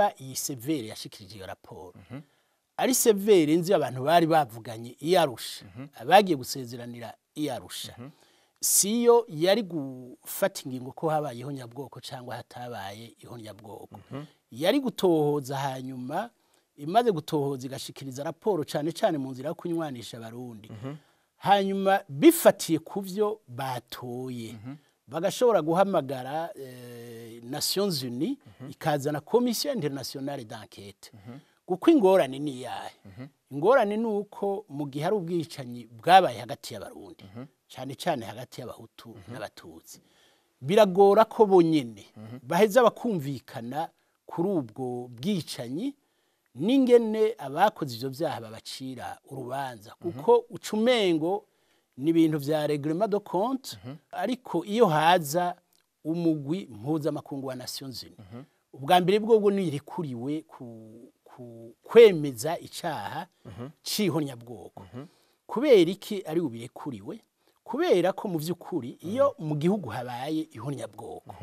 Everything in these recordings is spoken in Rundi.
Nimba iyi CVR yashikirije iyo raporo ari CVR nzi abantu bari bavuganye iyarusha, abagiye gusezeranira iyarusha, siyo yari gufata ingingo ko habaye ihonyabwoko cyangwa hatabaye ihonyabwoko. Yari gutohoza, hanyuma imaze gutohoza igashikiriza raporo, cyane cyane mu nzira yo kunywanisha Abarundi. Hanyuma bifatiye ku byo batoye, bagashobora guhamagara Nations Unies, ikazana commission internationale d'enquête. Kuko ingorane ni iyahe? Ingorane ni uko mu gihe hari ubwicanyi bwabaye hagati y'Abarundi, cyane cyane hagati y'Abahutu n'Abatutsi, biragora ko bonyene baheza bakumvikana kuri ubwo bwicanyi n'ingene abakoze ivyo vyaha babacira urubanza, kuko uca umengo ni ibintu vya règlement de compte. Ariko iyo haza umugwi mpuzamakungu wa Nations Unies, ubwa mbere bwobwo nirikuriwe ku kwemeza icaha c'ihonyabwoko. Kubera iki ari ubirekuriwe? Kubera ko mu vy'ukuri iyo mu gihugu habaye ihonyabwoko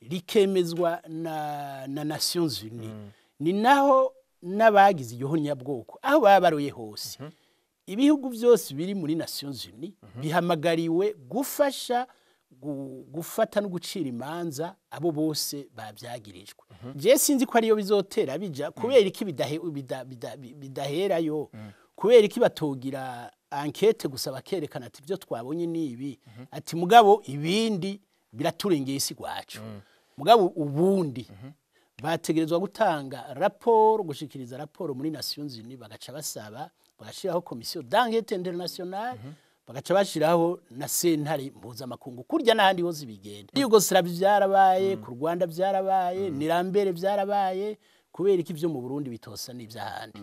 rikemezwa na Nations Unies, ni naho n'abagize iryo honyabwoko aho baba baroye hose, ibihugu byose biri muri Nations Unies bihamagariwe gufasha gufata no gucira imanza abo bose babyagirijwe. Je sinzi ko ariyo bizotera bija. Kubera iki bidaherayo? Kubera iki batogira enquête gusa, bakerekana ati ibyo twabonye ni ibi, ati mugabo ibindi biraturengeye isi gwacu? Mugabo ubundi bategerezwa gutanga raporo, gushikiriza raporo muri Nations Unies, bagaca basaba bagashiraho commission d'enquête internationale, bagaca bashiraho na sentare mpuzamakungu, kurya n'ahandi hose bigenda. Yugoslavia vyarabaye, ku Rwanda vyarabaye, Nirambere vyarabaye. Kubera iki ivyo mu Burundi bitosa n'ivy'ahandi?